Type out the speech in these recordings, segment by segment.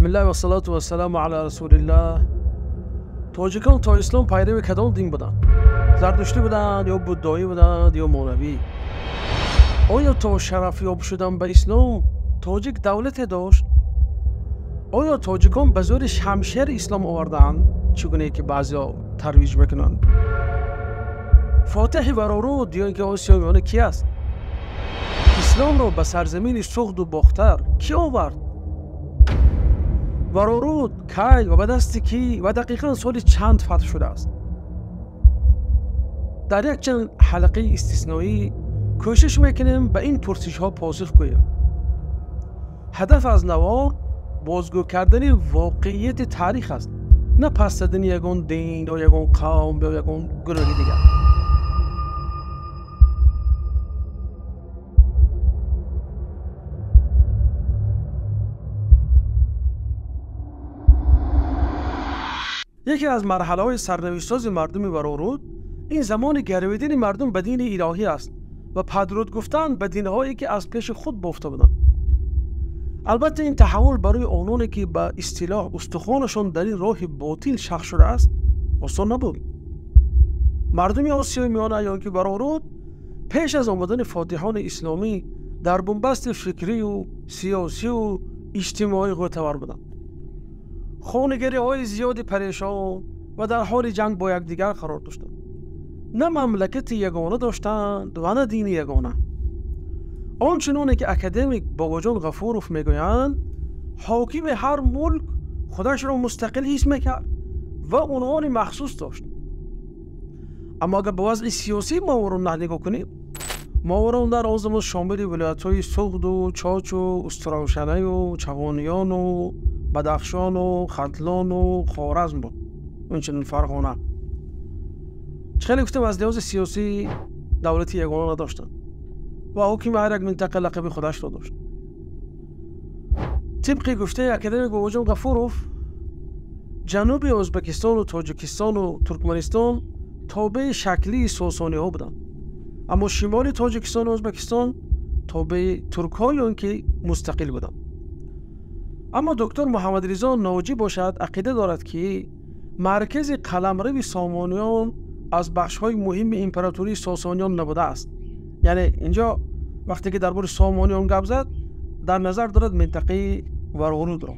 Бисмиллаҳи вассалату вассаламу ала расулиллаҳ. Тоҷикон то ислом пайрави кадом дин буданд? Зардуштӣ буданд ё буддоӣ буданд ё монавӣ? Оё то шарафёб шудан ба ислом тоҷик давлате дошт? Оё тоҷикон ба зӯри шамшер ислом овардаанд, чӣ гунае ки баъзеҳо тарвиҷ мекунанд? Фотиҳи Вароруд ё ин ки Осиёи Миёна ки аст? Исломро ба сарзамини Суғду Бохтар кӣ овард? Вароруд кай ва ба дасти кӣ ва дақиқан соли чанд фатҳ шудааст? Дар якчанд ҳалқаи истисноӣ кӯшиш мекунем ба ин пурсишҳо посух гӯем. Ҳадаф аз навор бозгӯ кардани воқеияти таърих аст, на пас задани ягон дин ё ягон қавм ё ягон гурӯҳи дигар. Яке аз марҳалаҳои сарнавиштсози мардуми Вароруд ин замони гарвидани мардум ба дини илоҳӣ аст ва падруд гуфтан ба динҳое ки аз пеши худ бофта буданд. Албатта ин таҳаввул барои ононе ки ба истилоҳ устухонашон дар ин роҳи ботил шах шудааст осон набуд. Мардуми Осиёи Миёна ё ки Вароруд пеш аз омадани фотиҳони исломӣ дар бунбасти фикрию сиёсию иҷтимоӣ ғӯтавар буданд. Хонигариҳои зиёди парешон ва дар ҳоли ҷанг бо якдигар қарор доштанд. На мамлакати ягона доштанд ва на дини ягона. Он чуноне ки академик Бобоҷон Ғафуров мегӯянд, ҳокими ҳар мулк худашро мустақил ҳис мекард ва унвони махсус дошт. Аммо агар ба вазъи сиёсии Мовароуннаҳр нигоҳ кунем, Мовароуннаҳр он замон шомили вилоятҳои Суғду, Чочу, Устуравшанаю, Чағониёну, Бадахшону, Хатлону, Хоразм буд, инчунин Фарғона. Чӣ хеле гуфтем, аз лиҳози сиёсӣ давлати ягона надоштанд ва ҳокими ҳар як минтақа лақаби худашро дошт. Тибқи гуфтаи академик Бобоҷон Ғафуров, ҷануби Ӯзбекистону Тоҷикистону Туркманистон тобеи шаклии сосониҳо буданд, аммо шимоли Тоҷикистону Ӯзбекистон тобеи туркҳо ё ин ки мустақил буданд. Аммо доктор Муҳаммадризо Ноҷӣ бошад ақида дорад, ки маркази қаламрави сомониён аз бахшҳои муҳими императории сосониён набудааст. Яъне инҷо вақте ки дар бораи сомониён гап зад, дар назар дорад минтақаи Варорудро,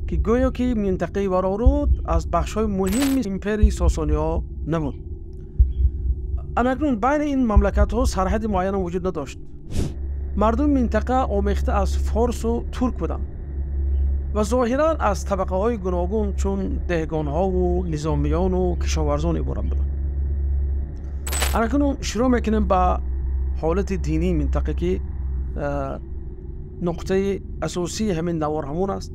ки гӯё ки минтақаи Вароруд аз бахшҳои муҳими империяи сосониҳо набуд. Анакнун байни ин мамлакатҳо сарҳади муайянам вуҷуд надошт. Мардуми минтақа омехта аз форсу турк буданд ва зоҳиран аз табақаҳои гуногун чун деҳгонҳову низомиёну кишоварзон иборат буданд. Анакнун шурӯъ мекунем ба ҳолати динии минтақа, ки нуқтаи асосии ҳамин навор ҳамон аст.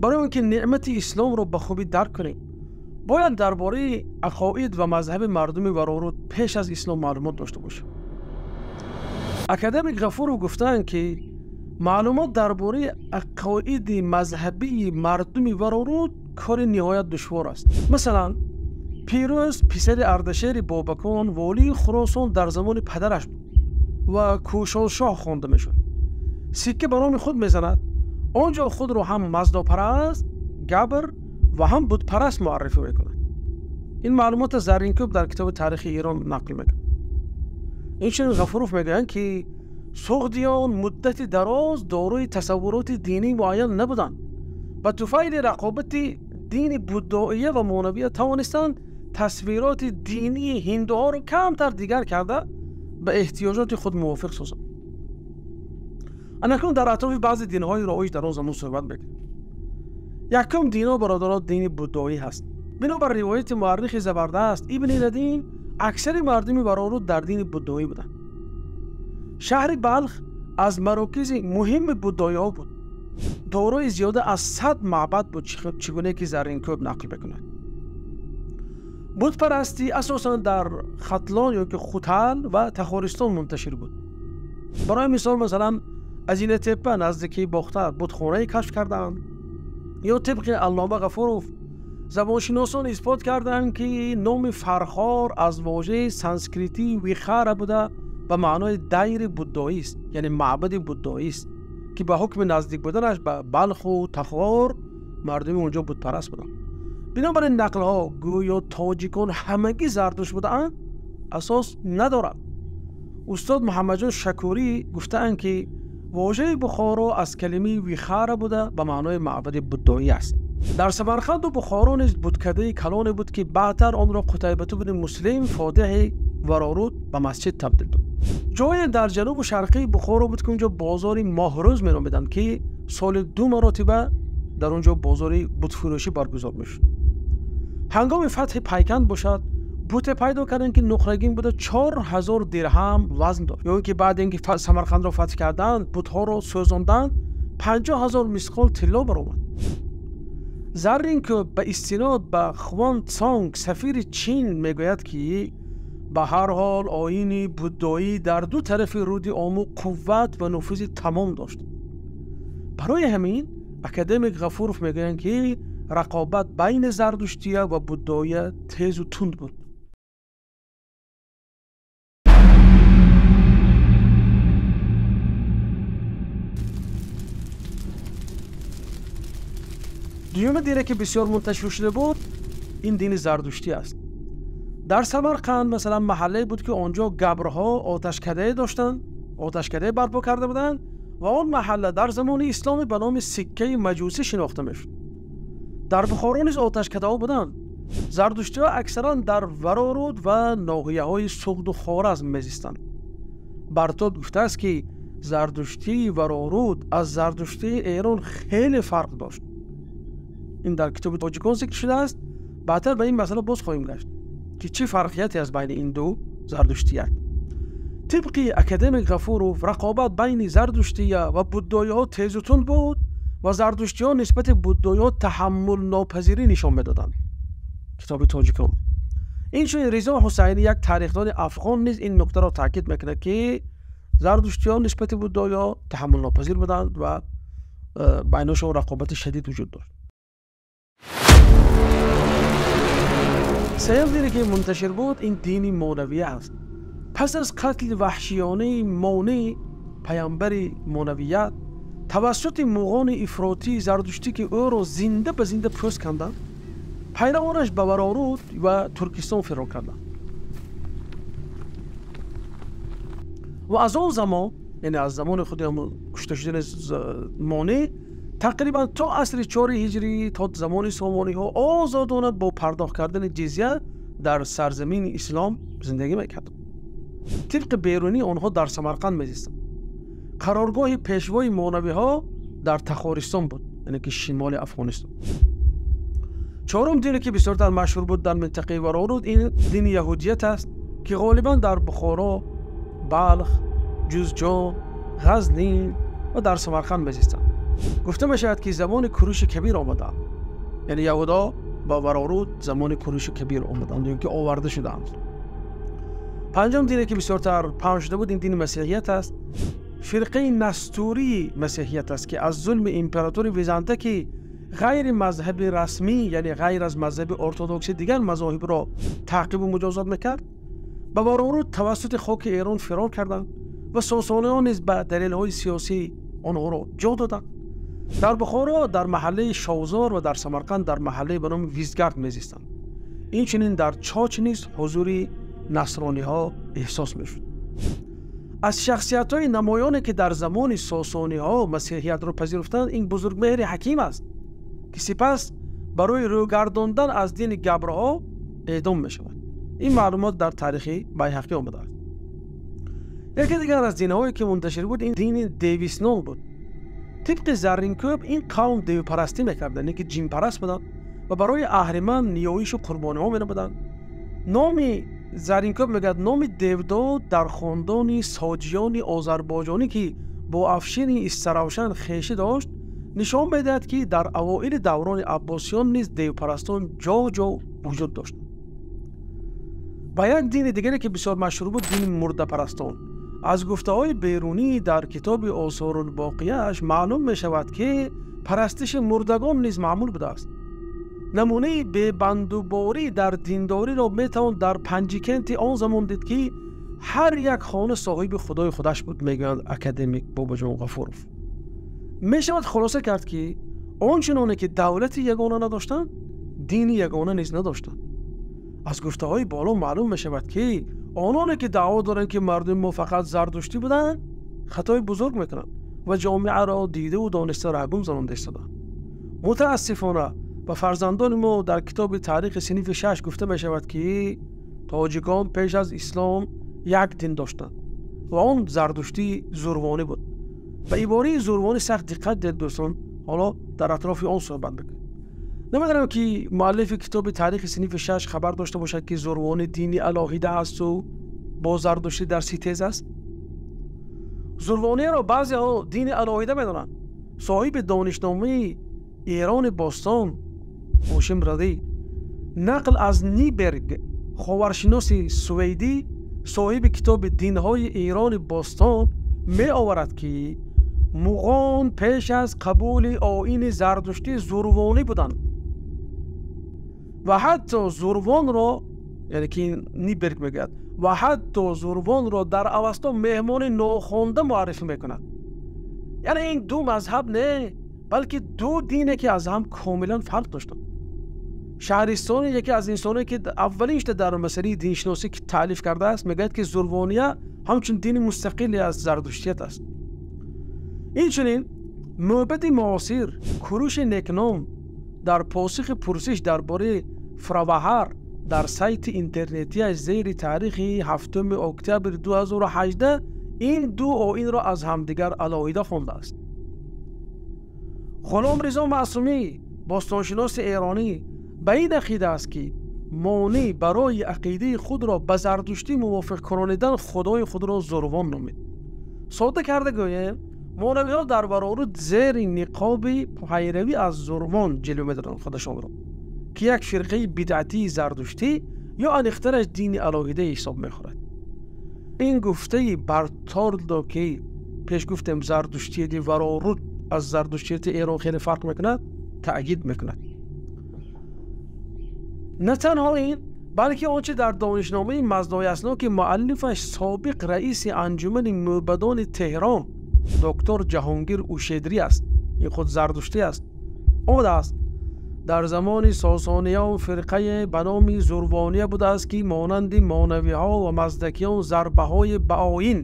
Барои он ки неъмати исломро ба хубӣ дарк кунем, бояд дар бораи ақоид ва мазҳаби мардуми Вароруд пеш аз ислом маълумот дошта бошем. Академик Ғафуров гуфтаанд, ки маълумот дар бораи ақоиди мазҳабии мардуми Вароруд кори ниҳоят душвор аст. Масалан, Пирӯз писари Ардашери Бобакон волии Хуросон дар замони падараш буд ва Кӯшоншоҳ хонда мешуд. Сикка ба номи худ мезанад. Он ҷо худро ҳам маздопараст, габр ва ҳам бутпараст муаррифӣ мекунад. Ин маълумотро Зарринкӯб дар китоби таърихи Эрон нақл мекунад. Инчунин Ғафуров мегӯянд, ки суғдиён муддати дароз дорои тасаввуроти динии муайян набуданд. Ба туфайли рақобати дини буддоия ва монавия тавонистанд тасвироти динии ҳиндуҳоро камтар дигар карда ба эҳтиёҷоти худ мувофиқ созанд. Анакнун дар атрофи баъзе динҳои роиҷ дар он замон суҳбат мекунем. Якум дино, бародаро, дини буддоӣ ҳаст. Бинобар ривояти муаррихи забардаст Ибни Надим, аксари мардуми Вароруд дар дини буддоӣ буданд. Шаҳри Балх аз марокизи муҳими буддоиҳо буд. Дорои зиёда аз 100 маъбад буд, чӣ гуне ки Зарринкӯб нақл мекунад. Бутпарастӣ асосан дар Хатлон ё ки Хутал ва Тахористон мунташир буд. Барои мисол, масалан, аз Инатеппа наздикии Бохтар бутхонае кашф кардаанд. Ё тибқи Аллома Ғафуров забоншиносон исбот кардаанд, ки номи Фархор аз вожаи санскритии вихара буда ба маънои дайри буддоист, яъне маъбади буддоист. ки ба ҳукми наздик буданаш ба Балху Тахор мардуми онҷо бутпараст буданд. Бинобар ин нақлҳо гӯё тоҷикон ҳамагӣ зардушт будаанд асос надорад. Устод Муҳаммадҷон Шакурӣ гуфтаанд, ки вожаи Бухоро аз калимаи вихара буда ба маънои маъбади буддоӣ аст. Дар Самарқанду Бухоро низ будкадаи калоне буд, ки баъдтар онро Қутайбату бни Муслим фотиҳи Вароруд ба масҷид табдил дод. Ҷое дар ҷанубу шарқии Бухоро буд, ки онҷо бозори Моҳрӯз меномиданд, ки соли 2 маротиба дар он ҷо бозори бутфурӯшӣ баргузор мешуд. Ҳангоми фатҳи Пайканд бошад, буте пайдо карданд, ки нуқрагин буда 4000 дирҳам вазн дошт. Ё ин ки баъд ин ки Самарқандро фатҳ карданд, бутҳоро сӯзонданд, 50 000 мисқол тилло баромад. Зарринкӯб ба истинод ба Хван Цонг, сафири Чин, мегӯяд, ки ба ҳар ҳол оини буддоӣ дар ду тарафи руди Ому қувват ва нуфузи тамом дошт. Барои ҳамин академик Ғафуров мегӯянд, ки рақобат байни зардуштия ва буддоия тезу тунд буд. Дуюми дине, ки бисёр мунташир шуда буд, ин дини зардуштӣ аст. Дар Самарқанд масалан маҳаллае буд, ки он ҷо габрҳо оташкадае доштанд, оташкадае барпо карда буданд ва он маҳалла дар замони исломӣ ба номи сиккаи маҷусӣ шинохта мешуд. Дар Бухоро низ оташкадаҳо буданд. Зардуштиҳо аксаран дар Вароруд ва ноҳияҳои Суғду Хоразм мезистанд. Бартод гуфтааст, ки зардуштии Вароруд аз зардуштии Эрон хеле фарқ дошт. Ин дар китоби тоҷикон зикр шудааст. Баъдтар ба ин масъала боз хоҳем гашт, ки чӣ фарқияте аст байни ин ду зардуштият. Тибқи академик Ғафуров, рақобат байни зардуштия ва буддоиҳо тезу тунд буд ва зардуштиҳо нисбати буддоиҳо таҳаммулнопазирӣ нишон медоданд. Китоби тоҷикон. Инчунин Ризо Ҳусайнӣ, як тарихдони афғон, низ ин нуктаро таъкид мекунад, ки зардуштиҳо нисбати буддоиҳо таҳаммулнопазир буданд ва байнашон рақобати шадид вуҷуд дошт. Сеюм дине, ки мунташир буд, ин дини монавия аст. Пас аз қатли ваҳшиёнаи Монӣ, паямбари монавият, тавассути муғони ифротии зардуштӣ, ки ӯро зинда ба зинда пӯст канданд, пайравонаш ба Вароруд ва Туркистон фирор карданд. Ва аз он замон, яъне аз замони худи кушта шудани Монӣ, тақрибан то асри 4 ҳиҷрӣ, то замони сомониҳо озодона бо пардохт кардани ҷизя дар сарзамини ислом зиндагӣ мекарданд. Тибқи Берунӣ, онҳо дар Самарқанд мезистанд. Қароргоҳи пешвои монавиҳо дар Тахористон буд, яъне ки шимоли Афғонистон. Чорум дине, ки бисёртар машҳур буд дар минтақаи Вароруд, ин дини яҳудият аст, ки ғолибан дар Бухоро, Балх, Ҷузҷон, Ғазнин ва дар Самарқанд мезистанд. Гуфта мешавад, ки замони Куруши Кабир омадаанд, яъне яҳудо ба Вароруд замони Куруши Кабир омаданд ё ки оварда шудаанд. Панҷум дине, ки бисёртар паҳн шуда буд, ин дини масеҳият аст. Фирқаи настурии масеҳият аст, ки аз зулми императори Византа, ки ғайри мазҳаби расмӣ, яъне ғайр аз мазҳаби ортодоксӣ дигар мазоҳибро таъқибу муҷозот мекард, ба Вароруд тавассути хоки Эрон фирор карданд ва сосониён низ ба далелҳои сиёсӣ онҳоро ҷо доданд. Дар Бухоро дар маҳаллаи Шовзор ва дар Самарқанд дар маҳаллаи ба номи Визгард мезистанд. Инчунин дар Чоч низ ҳузури насрониҳо эҳсос мешуд. Аз шахсиятҳои намоёне, ки дар замони сосониҳо масеҳиятро пазируфтанд, ин Бузургмеҳри Ҳаким аст, ки сипас барои рӯгардондан аз дини габрҳо эъдом мешавад. Ин маълумот дар таърихи Байҳақӣ омадааст. Яке дигар аз динҳое, ки мунташир буд, ин дини девиснон буд. Тибқи Зарринкӯб, ин қавм девпарастӣ мекарданд, яъне ки ҷинпараст буданд ва барои аҳриман ниёишу қурбониҳо менамуданд. Номи Зарринкӯб мегӯяд, номи девдод дар хондони соҷиёни озарбойҷонӣ, ки бо Афшини Истаравшан хешӣ дошт, нишон медиҳад, ки дар авоили даврони аббосиён низ девпарастон ҷо ҷо вуҷуд доштанд. Ба як дини дигаре, ки бисёр машҳур буд, дини мурдапарастон. Аз гуфтаҳои Берунӣ дар китоби Осорулбоқияаш маълум мешавад, ки парастиши мурдагон низ маъмул будааст. Намунаи бебандуборӣ дар диндориро метавон дар Панҷикенти он замон дид, ки ҳар як хона соҳиби худои худаш буд, мегӯянд академик Бобоҷон Ғафуров. Мешавад хулоса кард, ки он чуноне ки давлати ягона надоштанд, дини ягона низ надоштанд. Аз гуфтаҳои боло маълум мешавад, ки ононе ки даъво доранд, ки мардуми мо фақат зардуштӣ буданд, хатои бузург мекунанд ва ҷомеаро дидаву дониста раҳгум занонда истодаанд. Мутаассифона, ба фарзандони мо дар китоби таърихи синфи 6 гуфта мешавад, ки тоҷикон пеш аз ислом як дин доштанд ва он зардуштии зурвонӣ буд. Ба ибораи зурвонӣ сахт диққат диҳед, дӯстон, ҳоло дар атрофи он суҳбат мекунем. Намедонам, ки муаллифи китоби таърихи синфи 6 хабар дошта бошад, ки зурвонӣ дини алоҳида асту бо зардуштӣ дар ситез аст. Зурвониро баъзеҳо дини алоҳида медонанд. Соҳиби донишномаи Эрони бостон Ҳошим Радӣ нақл аз Ниберг, ховаршиноси сувейдӣ, соҳиби китоби динҳои Эрони бостон, меоварад, ки муғон пеш аз қабули оини зардуштӣ зурвонӣ буданд ва ҳатто зурвонро, яъне ки Ниберг мегӯяд, ва ҳатто зурвонро дар Авасто меҳмони нохонда муаррифӣ мекунад. Яъне ин ду мазҳаб не, балки ду дине, ки аз ҳам комилан фарқ доштанд. Шаҳристони, яке аз инсоне, ки аввалин шуда дар масъалаи диншиносӣ таълиф кардааст, мегӯяд, ки зурвония ҳамчун дини мустақиле аз зардуштият аст. Инчунин мӯбади муосир Куруши Некном дар посухи пурсиш дар бораи Фраваҳар дар сайти интернетиаш зери таърихи 7 октябри 2018 ин ду оинро аз ҳамдигар алоҳида хондааст. Ғуломризо Маъсумӣ, бостоншиноси эронӣ, ба ин ақида аст, ки Монӣ барои ақидаи худро ба зардуштӣ мувофиқ кунонидан худои худро Зурвон номид. Содда карда гӯем, монавиҳо дар Вароруд зери ниқоби пайравӣ аз Зурвон ҷилва медоданд худашонро, ки як фирқаи бидъатии зардуштӣ ё аниқтараш дини алоҳидае ҳисоб мехӯрад. Ин гуфтаи Бартордо, ки пеш гуфтем зардуштияти Вароруд аз зардуштияти Эрон хеле фарқ мекунад, таъкид мекунад. На танҳо ин, балки он чи дар донишномаи Маздоясно, ки муаллифаш собиқ раиси анҷумани мӯбадони Теҳрон доктор Ҷаҳонгир Ушедрӣ аст, ин худ зардуштӣ аст, омадааст: дар замони сосониён фирқае ба номи зурвония будааст, ки монанди монавиҳо ва маздакиён зарбаҳои ба оин,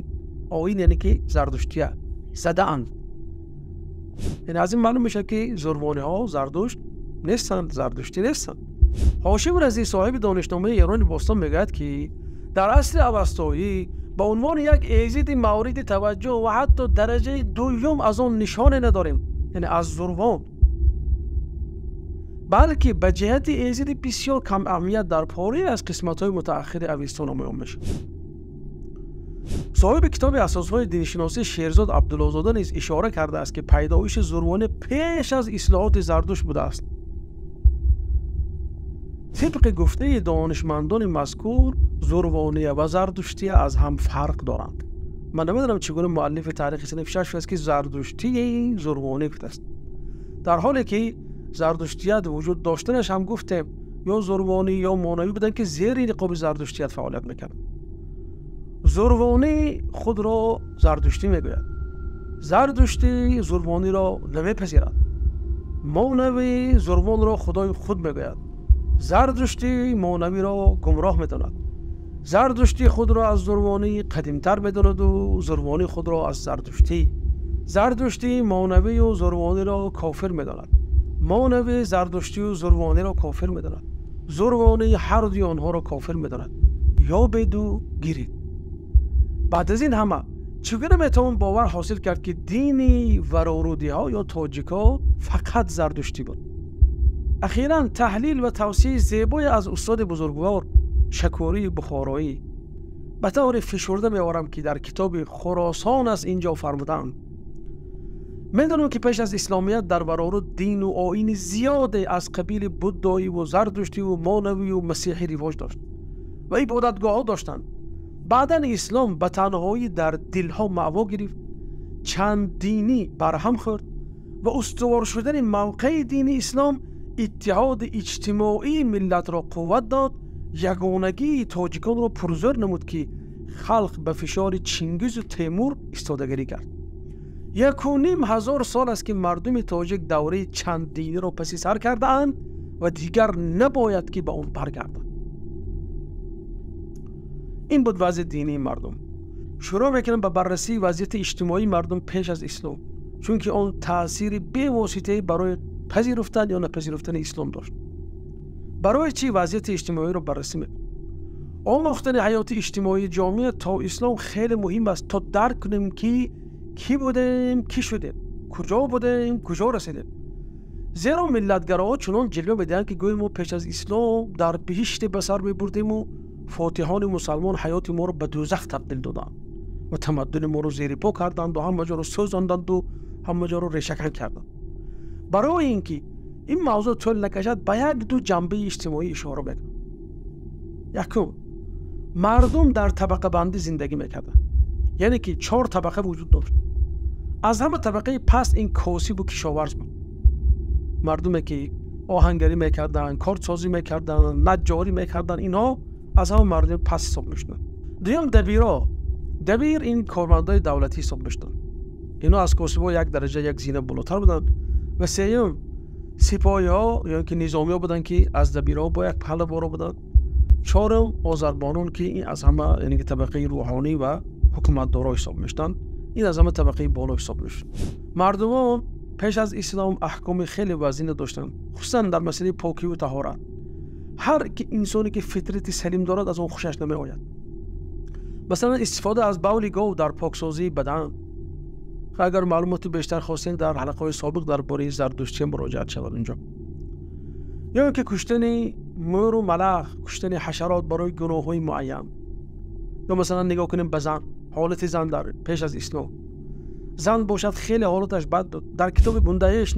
оин яъне ки зардуштия, задаанд. Яъне аз ин маълум мешавад, ки зурвониҳо зардушт нестанд, зардуштӣ нестанд. Ҳошим Разӣ, соҳиби донишномаи Эрони бостон, мегӯяд, ки дар асри авастоӣ ба унвони як эзиди мавриди таваҷҷӯҳ ва ҳатто дараҷаи дуюм аз он нишоне надорем, яъне аз Зурвон, балки ба ҷиҳати эзиди бисёр камаҳамият дар порае аз қисматҳои мутааххири Авесто намоён мешавад. Соҳиби китоби асосҳои диншиносӣ Шерзод Абдуллозода низ ишора кардааст, ки пайдоиши зурвонӣ пеш аз ислоҳоти Зардушт будааст. Тибқи гуфтаи донишмандони мазкур, зурвония ва зардуштия аз ҳам фарқ доранд. Ман намедонам, чӣ гуна муаллифи таърихи синфи 6 аст, ки зардуштии зурвонӣ гуфтааст, дар ҳоле ки зардуштият вуҷуд доштанаш ҳам гуфтем, ё зурвонӣ ё монавӣ буданд, ки зери ниқоби зардуштият фаъолият мекарданд. Зурвонӣ худро зардуштӣ мегӯяд, зардуштӣ зурвониро намепазирад, монавӣ зурвонро худои худ мегӯяд, зардуштӣ монавиро гумроҳ медонад, зардуштӣ худро аз зурвонӣ қадимтар медонаду зурвонӣ худро аз зардуштӣ, зардуштӣ монавию зурвониро кофир медонад, монавӣ зардуштию зурвониро кофир медонад, зурвонӣ ҳар дуи онҳоро кофир медонад. Ёбеду гиред. Баъд аз ин ҳама чӣ гуна метавон бовар ҳосил кард, ки дини варорудиҳо ё тоҷикҳо фақат зардуштӣ буд? Ахиран таҳлил ва тавсияи зебое аз устоди бузургвор Шакурии Бухороӣ ба таври фишурда меорам, ки дар китоби Хуросон аст инҷо фармуданд: медонам, ки пеш аз исломият дар Вароруд дину оини зиёде аз қабили буддоиву зардуштиву монавию масеҳӣ ривоҷ дошт ва ибодатгоҳҳо доштанд. Баъдан ислом ба танҳоӣ дар дилҳо маъво гирифт, чанд динӣ барҳам хӯрд ва устувор шудани мавқеи дини ислом иттиҳоди иҷтимоии миллатро қувват дод, ягонагии тоҷиконро пурзӯр намуд, ки халқ ба фишори Чингизу Темур истодагарӣ кард. 1500 сол аст, ки мардуми тоҷик давраи чанддиниро паси сар кардаанд ва дигар набояд ки ба он баргарданд. Ин буд вазъи динии мардум. Шурӯъ мекунам ба баррасии вазъияти иҷтимоии мардум пеш аз ислом, чунки он таъсири бевоситае барои пазируфтан ё напазируфтани ислом дошт. Барои чӣ вазъияти иҷтимоиро баррасӣ мекунем? Омӯхтани ҳаёти иҷтимоии ҷомеа то ислом хеле муҳим аст, то дарк кунем, ки кӣ будем, кӣ шудем, куҷо будем, куҷо расидем. Зеро миллатгароҳо чунон ҷилва медиҳанд, ки гӯё мо пеш аз ислом дар биҳиште ба сар мебурдему фотиҳони мусалмон ҳаёти моро ба дӯзах табдил доданд ва тамаддуни моро зери по карданду ҳама ҷоро сӯзонданду ҳама ҷоро решакан карданд. Барои ин ки ин мавзӯъ тӯл накашад, ба як-ду ҷанбаи иҷтимоӣ ишора мекунам. Якум, мардум дар табақабандӣ зиндагӣ мекарданд, яъне ки 4 табақа вуҷуд дошт. Аз ҳама табақаи паст ин косибу кишоварз буд. Мардуме ки оҳангарӣ мекарданд, кортсозӣ мекарданд, наҷҷорӣ мекарданд, инҳо аз ҳама мардуми паст ҳисоб мешуданд. Дуюм, дабиро. Дабир ин кормандои давлатӣ ҳисоб мешуданд. Инҳо аз косибҳо як дараҷа, як зина болотар буданд. Ва сеюм, сипоҳиҳо ё ки низомиҳо буданд, ки аз дабирҳо бо як паҳла боро буданд. Чорум, озарбонон, ки ин аз ҳама, яъне ки табақаи рӯҳонӣ ва ҳукуматдоро ҳисоб мешуданд. Ин аз ҳама табақаи боло ҳисоб мешуд. Мардумон пеш аз ислом аҳкоми хеле вазине доштанд, хусусан дар масъалаи покиву таҳорат. Ҳар ки инсоне ки фитрати салим дорад, аз он хушаш намеояд. Масалан, истифода аз бавли гов дар поксозии бадан. Агар маълумоти бештар хостем, дар ҳалқаҳои собиқ дар бораи зардуштия муроҷиат шавад унҷо. Ё ин ки куштани мӯру малах, куштани ҳашарот барои гуноҳҳои муайян. Ё масалан нигоҳ кунем ба зан, ҳолати зан дар пеш аз ислом. Зан бошад, хеле ҳолаташ бад буд. Дар китоби Бундаҳиш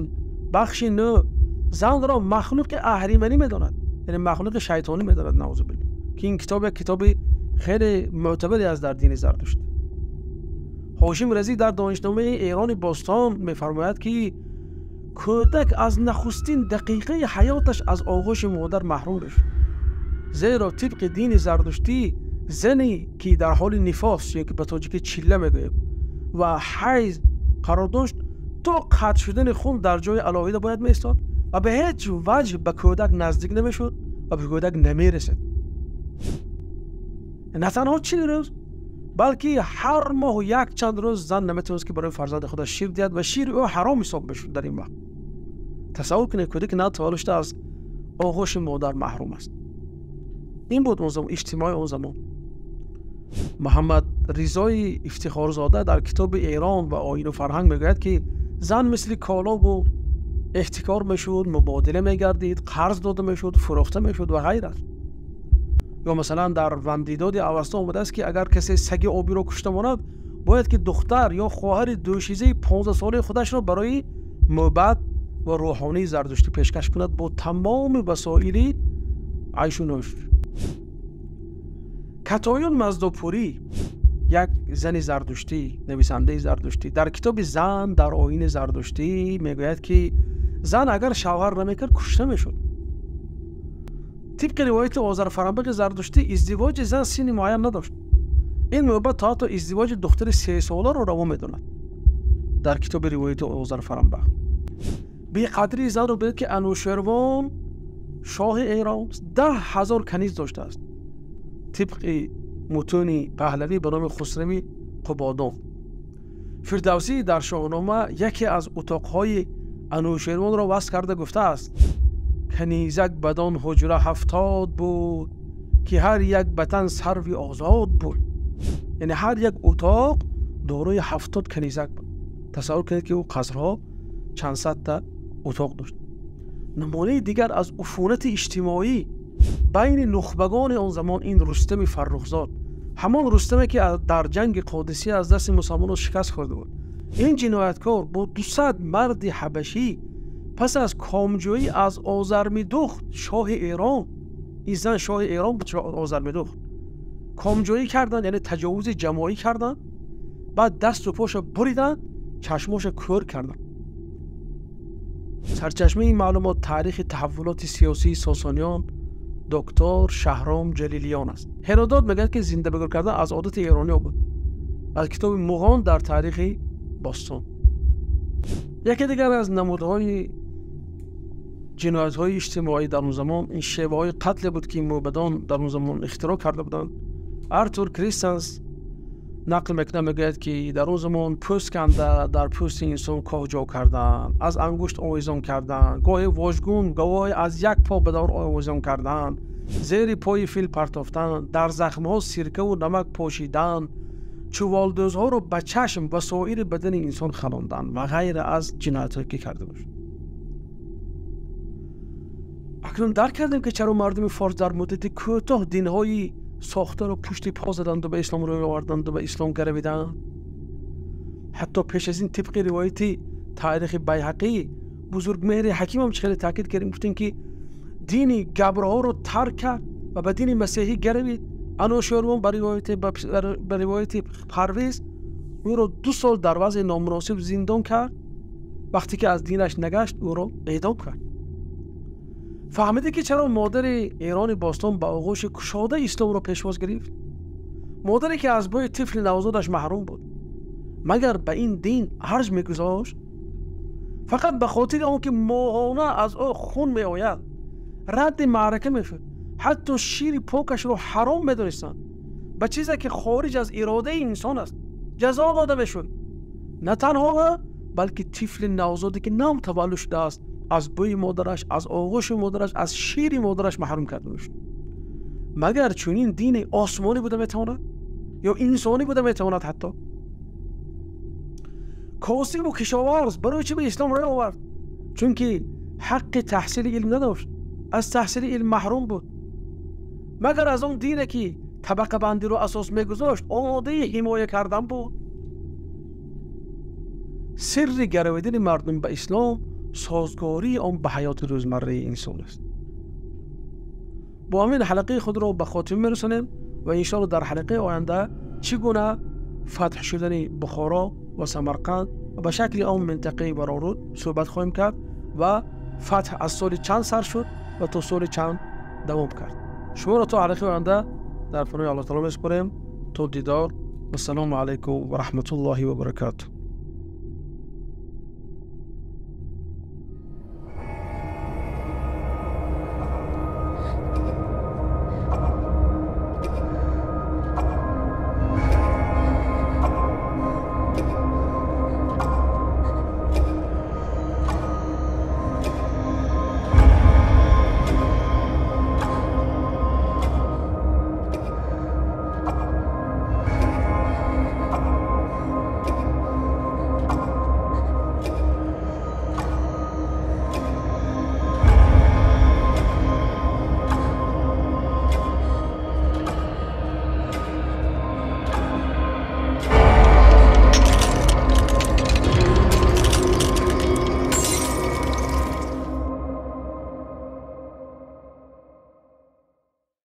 бахши 9 занро махлуқи аҳриманӣ медонад, яъне махлуқи шайтонӣ медонад, наъузу биллоҳ, ки ин китоб як китоби хеле мӯътабаре аст дар дини Зардушт. Ҳошим Разӣ дар донишномаи Эрони бостон мефармояд, ки кӯдак аз нахустин дақиқаи ҳаёташ аз оғӯши модар маҳрум мешуд, зеро тибқи дини зардуштӣ зане ки дар ҳоли нифос ё ки ба тоҷикӣ чилла мегӯем ва ҳайз қарор дошт, то қатъ шудани хун дар ҷои алоҳида бояд меистод ва ба ҳеҷ ваҷҳ ба кӯдак наздик намешуд ва ба кӯдак намерасид. На танҳо 40 рӯз, балки ҳар моҳ якчанд рӯз зан наметавонист, ки барои фарзанди худаш шир диҳад ва шири ӯ ҳаром ҳисоб мешуд дар ин вақт. Тасаввур кунед, кӯдаки нав таваллуд шуда аз оғӯши модар маҳрум аст. Ин буд он замон, иҷтимои он замон. Муҳаммад Ризои Ифтихорзода дар китоби Эрон ва оину фарҳанг мегӯяд, ки зан мисли коло буд, эҳтикор мешуд, мубодила мегардид, қарз дода мешуд, фурӯхта мешуд ва ғайра. Ё масалан дар Вандидоди Авасто омадааст, ки агар касе саги обиро кушта монад, бояд ки духтар ё хоҳари дӯшизаи 15-солаи худашро барои мӯбад ва рӯҳонии зардуштӣ пешкаш кунад бо тамоми васоили айшу нӯш. Катоюн Маздопурӣ, як зани зардуштӣ, нависандаи зардуштӣ, дар китоби «Зан дар оини зардуштӣ» мегӯяд, ки зан агар шавҳар намекард, кушта мешуд. Тибқи ривояти Озарфарамбақи зардуштӣ, издивоҷи зан синни муайян надошт. Ин мӯбад то ҳатто издивоҷи духтари 3-соларо раво медонад дар китоби ривояти Озарфарамбақ. Беқадрии занро бинед, ки Анушервон шоҳи Эрон 10 000 каниз доштааст, тибқи мутуни паҳлавӣ ба номи Хусрави Қубодон. Фирдавсӣ дар Шоҳнома яке аз утоқҳои Анушервонро васф карда гуфтааст: канизак бадон ҳуҷра 70 буд, ки ҳар як ба тан сарви озод буд. Яъне ҳар як утоқ дорои 70 канизак буд. Тасаввур кунед, ки ӯ қасрҳо чанд садта утоқ дошт. Намунаи дигар аз уфунати иҷтимоӣ байни нухбагони он замон ин Рустами Фаррухзод, ҳамон Рустаме, ки дар ҷанги Қодисия аз дасти мусалмонон шикаст хӯрда буд. Ин ҷинояткор бо 200 марди ҳабашӣ пас аз комҷӯӣ аз Озармидухт, шоҳи Эрон, ин зан шоҳи Эрон буд, Озармидухт, комҷӯӣ карданд, яъне таҷовузи ҷамоӣ карданд, баъд дасту поша буриданд, чашмоша кӯр карданд. Сарчашмаи ин маълумот таърихи таҳаввулоти сиёсии Сосониён, доктор Шаҳром Ҷалилиён аст. Ҳеродот мегӯяд, ки зинда ба гӯр кардан аз одати эрониё буд, аз китоби Муғон дар таърихи бостон. Яке дигар аз намудҳои ҷиноятҳои иҷтимоӣ дар он замон ин шеваҳои қатле буд, ки мӯбадон дар он замон ихтироъ карда буданд. Артур Кристенс нақл мекунад, мегӯяд, ки дар он замон пӯст канда дар пӯсти инсон коҳ ҷо карданд, аз ангушт овезон карданд, гоҳе вожгун, гоҳе аз як по ба дор овезон карданд, зери пои фил партофтанд, дар захмҳо сиркаву намак пошиданд, чуволдӯзҳоро ба чашм ва соири бадани инсон халонданд ва ғайра аз ҷиноятҳое ки карда бошад. Акнун дарк кардем, ки чаро мардуми форс дар муддати кӯтоҳ динҳои сохтаро пушти по заданду ба ислом рӯй оварданду ба ислом гаравиданд. Ҳатто пеш аз ин тибқи ривояти таърихи Байҳақӣ Бузургмеҳри Ҳакимам чӣ хеле таъкид кардем, гуфтем, ки дини габрҳоро тарк кард ва ба дини масеҳӣ гаравид. Анӯшервон ба ривояти Парвиз ӯро 2 сол дар вазъи номуносиб зиндон кард. Вақте ки аз динаш нагашт, ӯро эъдом кард. Фаҳмиде, ки чаро модари Эрони бостон ба оғӯши кушода исломро пешвоз гирифт? Модаре, ки аз бӯи тифли навзодаш маҳрум буд, магар ба ин дин арҷ мегузошт? Фақат ба хотири он ки моҳона аз ӯ хун меояд, радди маърака мешуд, ҳатто шири покашро ҳаром медонистанд, ба чизе ки хориҷ аз иродаи инсон аст ҷазо дода мешуд. На танҳо ӯ, балки тифли навзоде, ки нав таваллуд шудааст, аз бӯи модараш, аз оғӯши модараш, аз шири модараш маҳрум карда мешуд. Магар чунин дини осмонӣ буда метавонад ё инсонӣ буда метавонад? Ҳатто косибу кишоварз барои чӣ ба ислом рӯй овард? Чунки ҳаққи таҳсили илм надошт, аз таҳсили илм маҳрум буд. Магар аз он дине, ки табақабандиро асос мегузошт, омодаи ҳимоя кардан буд? Сирри гаравидани мардум ба ислом созгории он ба ҳаёти рӯзмарраи инсон аст. Бо ҳамин ҳалақаи худро ба хотима мерасонем ва иншоалло дар ҳалақаи оянда чӣ гуна фатҳ шудани Бухоро ва Самарқанд ва ба шакли он минтақаи Вароруд суҳбат хоҳем кард ва фатҳ аз соли чанд сар шуд ва то соли чанд давом кард. Шуморо то ҳалақаи оянда дар паноҳи Аллоҳ таоло месупорем. То дидор. Вассалому алайкум ва раҳматуллоҳи ва баракатуҳ.